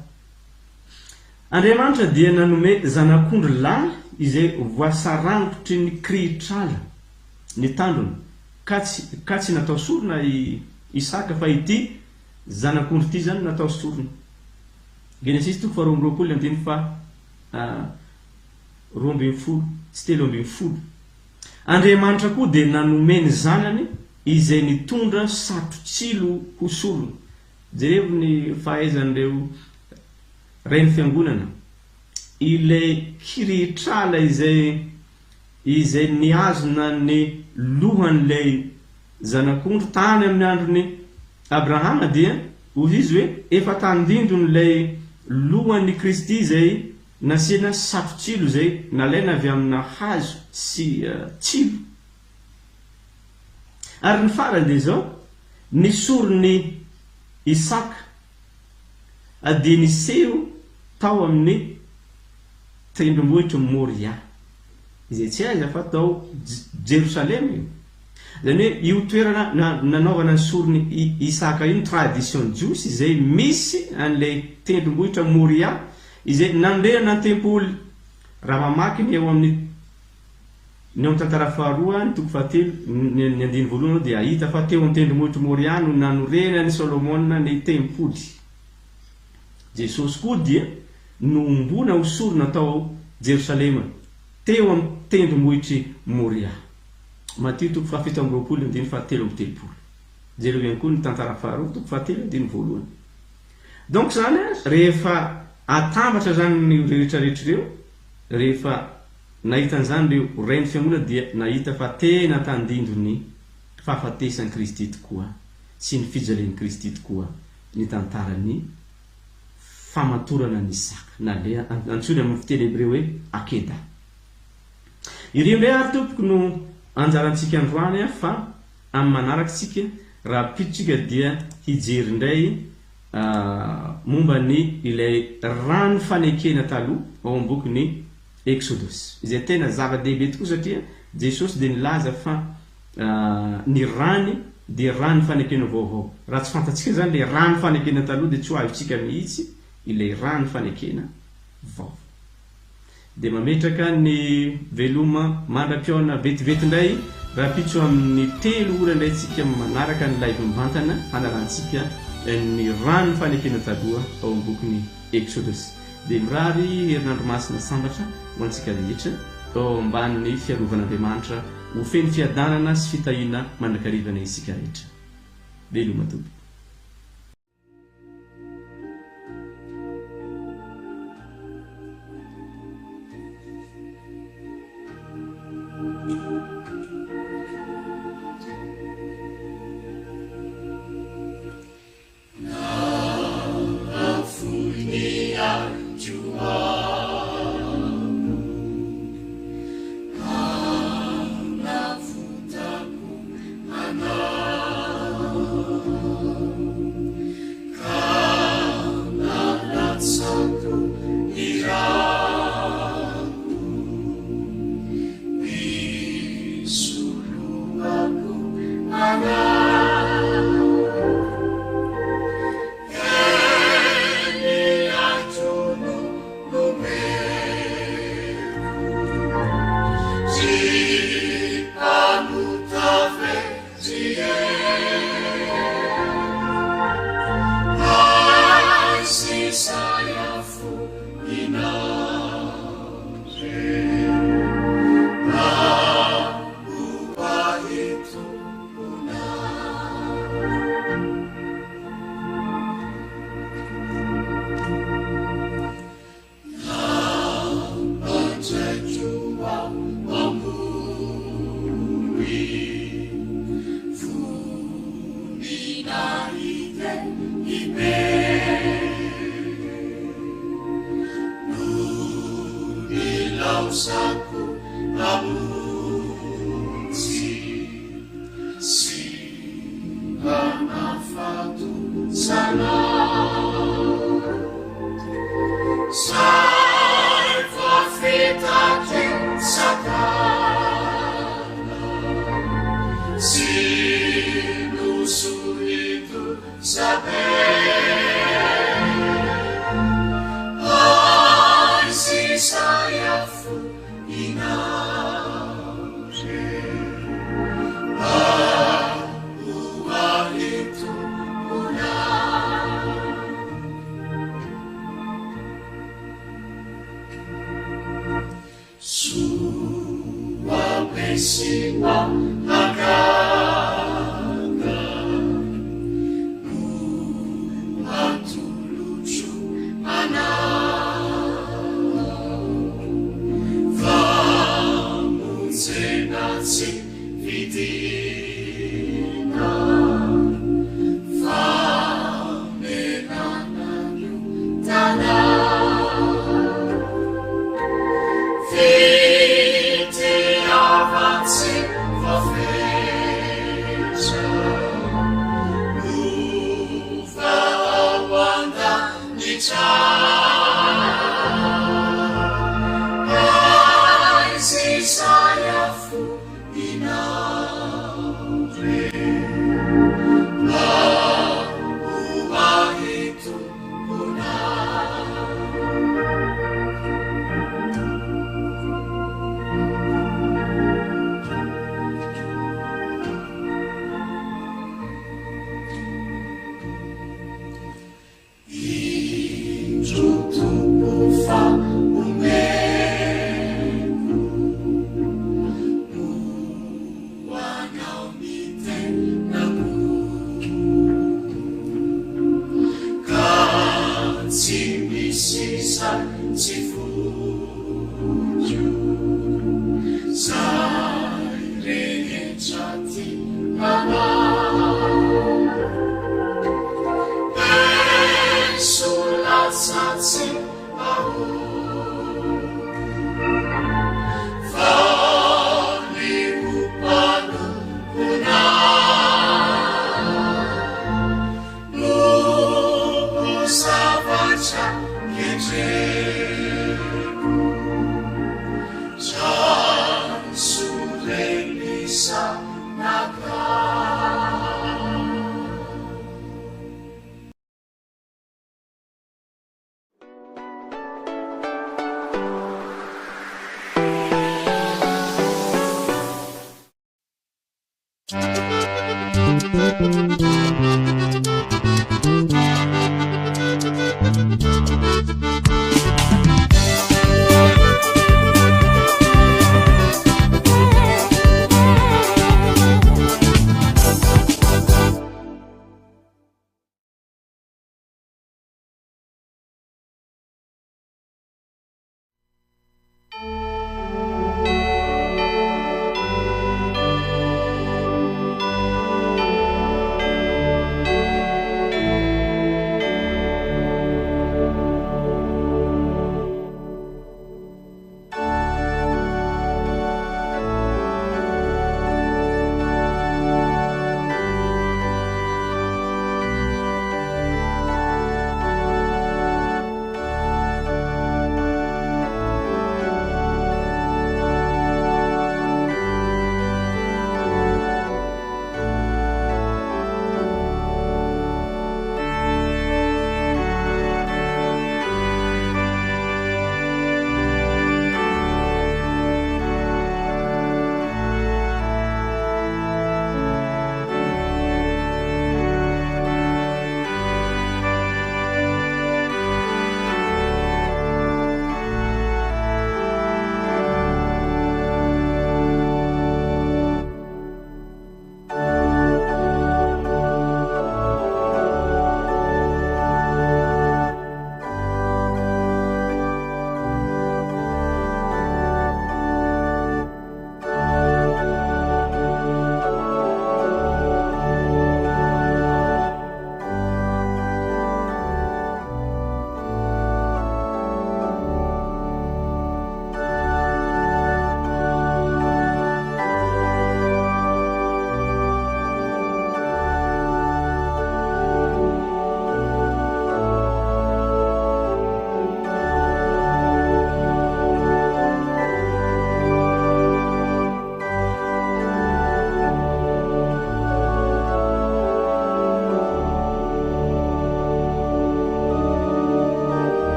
Andriamanitra dia nanome zanak'ondry lahy izay voasarangotry ny kirihitr'ala ny tandrony, ka tsy ka tsy natao sorona i Isaka fa ity zanak'ondry ity izany no natao sorona. Genesisy toko faha 22 andininy faha 12 sy 13. Andriamanitra koa dia nanome ny zanany izay nitondra satro-tsilo ho sorona. Jerevo ny fahaizan'ireo Rain'ny Fiangonana, ilay kirihitr'ala izay izay nihazona ny lohan'ilay zanak'ondry tany amin'ny andron'i Abrahama dia hoy izy hoe efa tandindon'ilay lohan'i Kristy izay. nasiana satrotsilo izay nalaina avy amina hazo sy tsilo. Ary ny farany dia izao, ny soron'i Isaka dia niseho tao amin'ny tendrombohitr'i Moria, izay tsy aiza fa tao Jerosalema io. Izany hoe io toerana nanaovana ny soron'i Isaka io ny tradition jiosy izay misy an'ilay tendrombohitra Moria izay nanorenana ny tempoly. Raha mamaky ny eo amin'ny ny ao amin'ny tantara faharoa, ny toko fahatelo, ny andininy voalohany ianao dia hahita fa teo amin'ny tendrombohitr'i Moria no nanorenan'i Solomona ny tempoly. Jesosy koa dia nohomboana ho sorona tao Jerosalema, teo amin'ny tendrombohitr'i Moria. Matio toko fahafito amby roapolo andininy fahatelo amby telopolo. Jereo ihany koa ny tantara faharoa toko fahatelo andininy voalohany. Donc izany rehefa atambatra izany ireo rehetra rehetra ireo, rehefa nahita an'izany ireo rain'ny fiangonana dia nahita fa tena tandindon'ny fahafatesan'i Kristy tokoa sy ny fijalian'i Kristy tokoa ny tantaran'ny famatorana an'i Isaka na ilay antsoina amin'ny fiteny hebreo hoe Akeda. Ireo indray ary tompoko no anjarantsika androany fa amin'ny manaraka isika rahampitso tsika dia hijery indray momba ny ilay rano fanekena taloha ao amin'ny bokin'ny Exodus izay tena zava-dehibe tokoa satria Jesosy dia nilaza fa ny rany dia rano fanekena vaovao. Raha tsy fantatsika izany ilay rano fanekena taloha dia tsy ho azontsika mihitsy ilay rano fanekena vaovao. Dia mametraka ny veloma mandra-pihaona vetivety indray rahampitso amin'ny 3 ora indray tsika manaraka ny live mivantana hanalantsika ny rano fanekena taloha ao amin'ny bokin'ny Exodus. Dia mirary herinandro masina sambatra ho antsika rehetra ao ambanin'ny fiarovan'Andriamanitra ho feno fiadanana sy fitahiana mandrakariva anie isika rehetra. Veloma tompoko.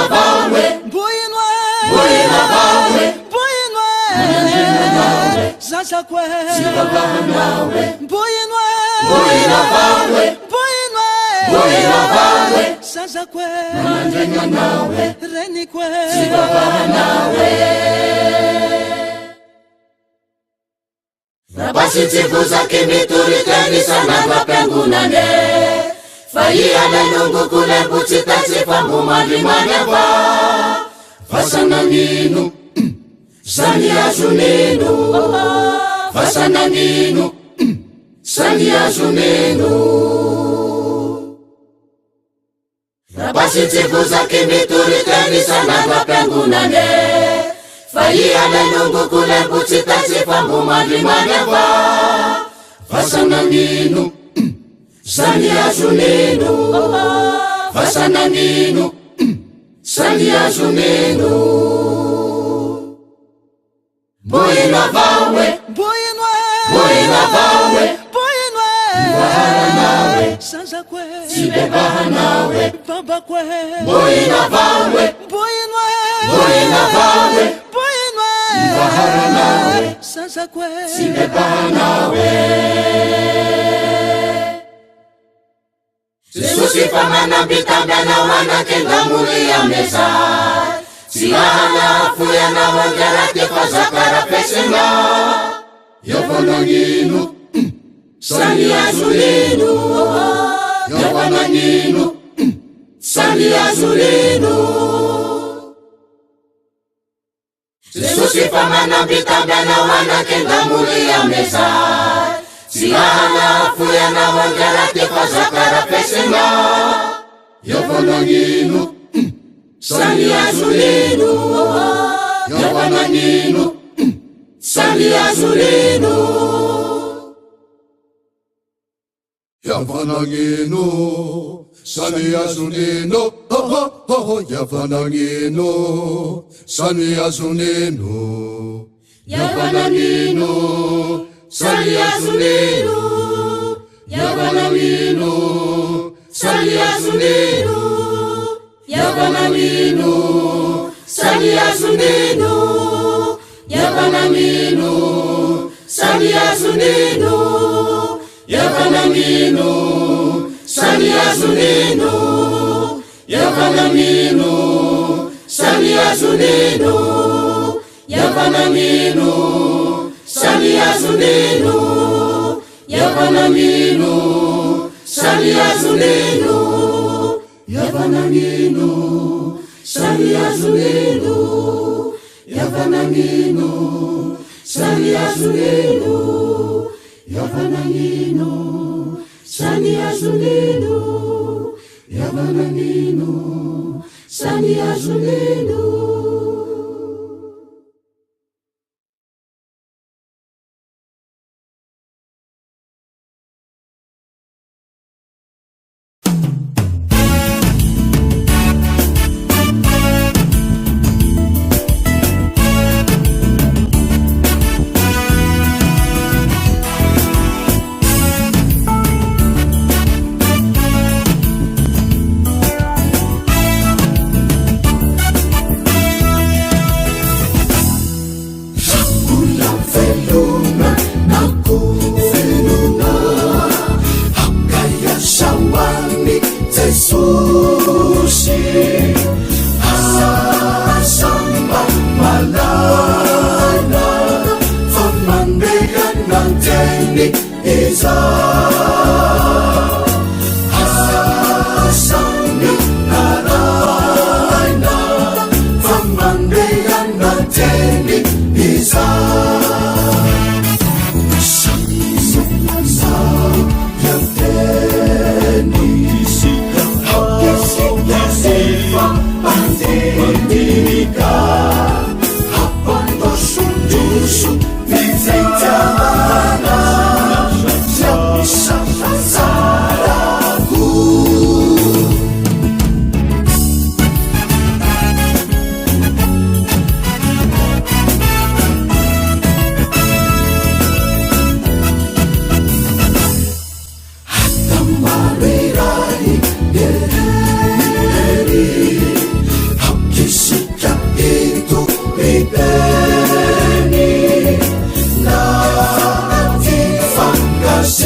avao e, Mbo ino e, mbo ino avao e, mbo ino e, zazako e, Tsivavahanao e, mbo ino e, mbo ino avao e, mbo ino e, mbo ino avao e, zazako e, Manandregnanao e, reniko e, Tsivavahanao e. Rabasy tsy vozaky mitory teny isan'andro am-piangonana e. Fa ia le longoko le mbo tsy tatsy fa mbo mandrimandry avao. Vasa nagnino, zany azonino. Vasa nagnino, zany azonino. Rabasy tsy vozaky mitory teny isan'andro am-piangonana e. Fa ia le longoko le mbo tsy tatsy fa mbo mandrimandry avao. Vasa nagnino, zany azonino. Vasa nagnino, zany azonino. Mbo ino avao e, mbo ino e, mbo ino avao e, mbo ino e, Vaharanao e, zazako e, tsy bebahanao e, babako e, mbo ino avao e, mbo ino e, mbo ino avao e, mbo ino e, Vaharanao e, zazako e, tsy bebahanao e. Jesosy fa manambitamby anao anak'endamory amezay. Tsy hanafoy anao angaraty fa zakarafesina. Efa nagnino, sany azonino. Efa nagnino, sany azonino. Jesosy fa manambitamby anao anak'endamory amezay. Tsy hanafoy anao angaraty fa zakarafesina. Efa nagnino, sany azonino. Efa nagnino, sany azonino. Efa nagnino, sany azonino. Oh, oh, oh, efa nagnino, sany azonino. Efa nagnino, sany azonino. Efa nagnino, sany azonino. Efa nagnino, sany azonino. Efa nagnino, sany azonino. Efa nagnino, sany azonino. Efa nagnino, sany azonino. Efa nagnino, sany azonino. Efa nagnino, sany azonino. Efa nagnino, sany azonino. Efa nagnino, sany azonino. Efa nagnino, sany azonino. Efa nagnino, sany azonino.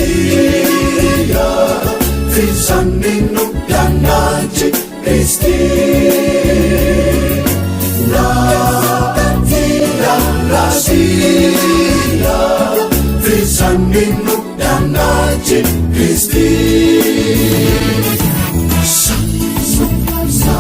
Rasia, f'izany no mpianatr'i Kristy. Na tia Rasia, f'izany no mpianatr'i Kristy. Sa, sa, sa,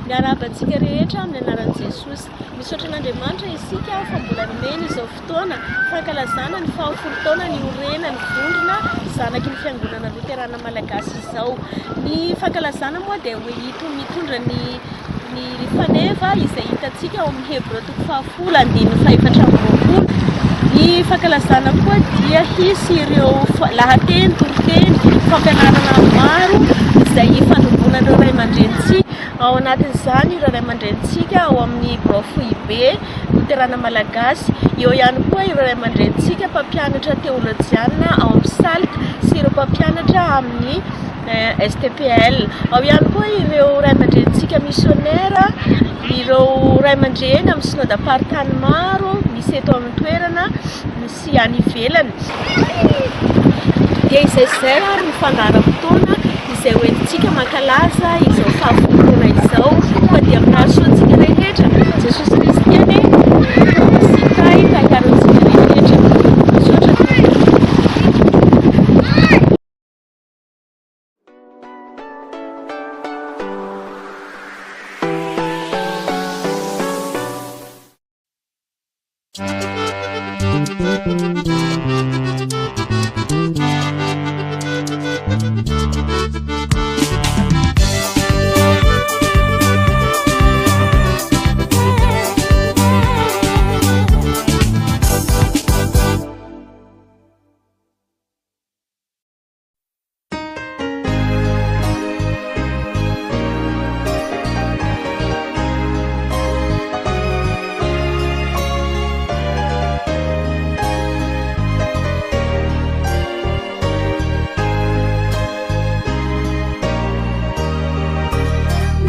Miarahaba antsika rehetra amin'ny anaran'i Jesosy. Misaotra an'Andriamanitra isika fa mbola nomeny izao fotoana fankalazana ny fahafolo taona niorenan'ny vondrona zanaky ny Fiangonana Loterana Malagasy izao. Ny fankalazana moa dia ho hito mitondra ny ny faneva izay hitantsika ao amin'ny Hebreo toko fahafolo andininy fahefatra amby roapolo. Ny fankalazana koa dia hisy ireo lahateny, toriteny, fampianarana maro izay hifandrombonan'ireo ray aman-drenintsika. Ao anatin'izany ireo ray aman-drenintsika ao amin'ny birao foibe Loterana Malagasy. Eo ihany koa ireo ray aman-drenintsika mpampianatra teolojiana ao amin'ny SALT sy ireo mpampianatra amin'ny STPL. Ao ihany koa ireo ray aman-drenintsika misionera, ireo ray aman-dreny amin'ny synodam-paritany maro misy eto amin'ny toerana sy any ivelany. Dia izay sy izay ary ny fandaharam-potoana izay hoentintsika mankalaza izao fahafolo taona izao. Koa dia mirary soa antsika rehetra. Jesosy Kristy anie Tompo sy Tay ka hiaro antsika rehetra. Misaotra Tompoko.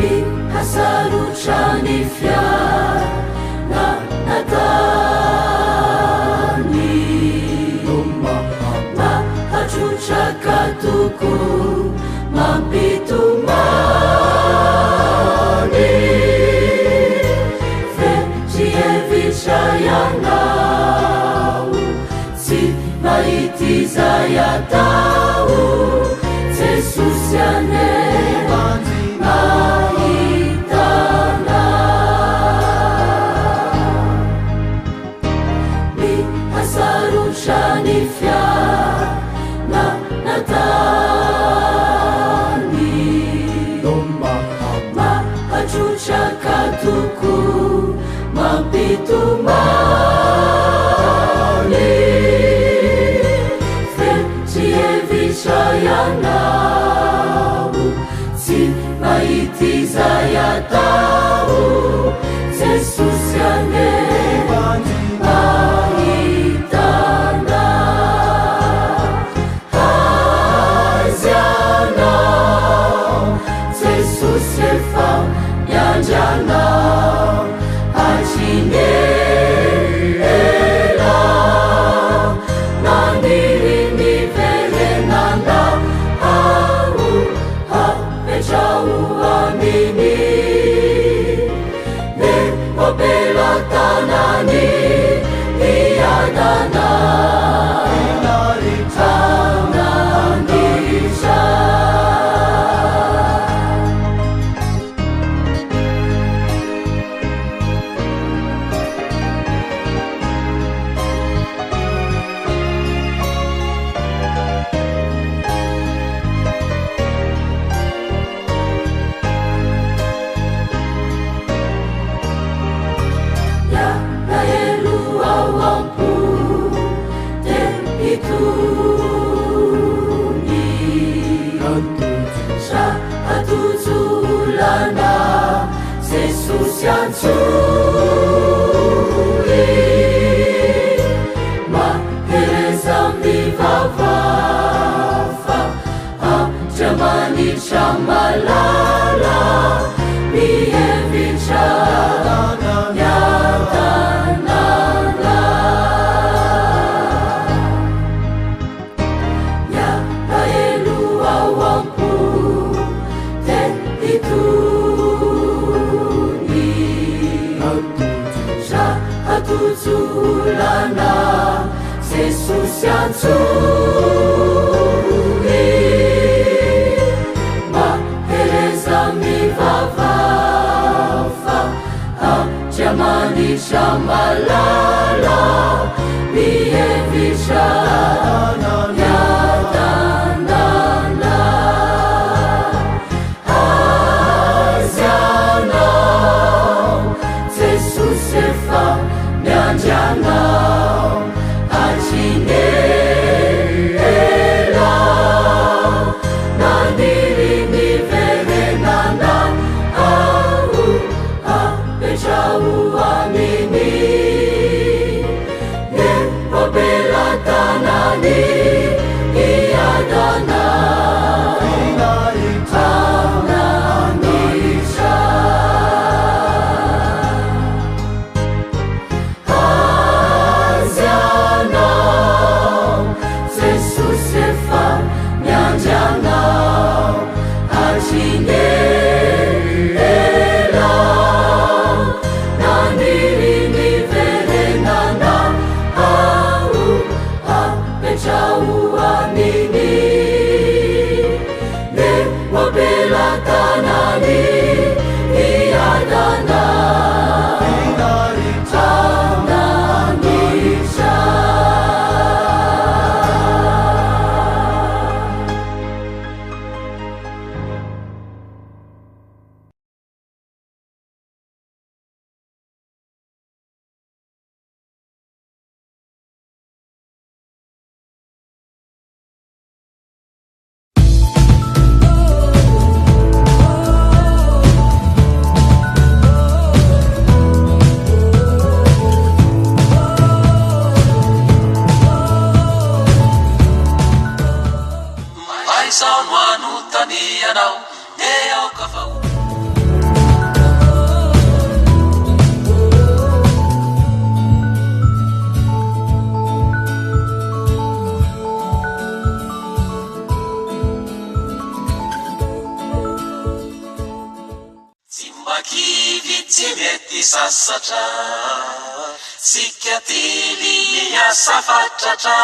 Mihasarotra ny fiainana tany. Mahatrotraka tokoa mampitomany. Very hevitra ianao, tsy mahita izay atao. Jesosy anie ahitana. Mihasarotra ny fiainana tany. Mahatrotraka tokoa mampitomany. Very hevitra ianao, tsy mahita izay atao. antsoy. Mahereza mivavaha fa Andriamanitra malala mihevitra miadanana. Mialahelo ao am-po te hitony. Raha tojo olana Jesosy antsoy. Mahereza mivavaha fa Andriamanitra malala mihevitra miadanana. Aiza ianao, Jesosy efa miandry anao hatry ny ela. Naniry ny hiverenana aho, apetraho aminy. Eo am-pelatanany hiadana. Amin'Andriamanitra. Aiza ianao, Jesosy efa miandry anao hatry ny ela. Naniry ny hiverenana aho, apetraho aminy. Eo am-pelatanany hiadana. Amin'Andriamanitra. Aiza no anontanianao dia aoka fa ho. Tsy mba kivy tsy mety sasatra, tsika tily miasa fatratra.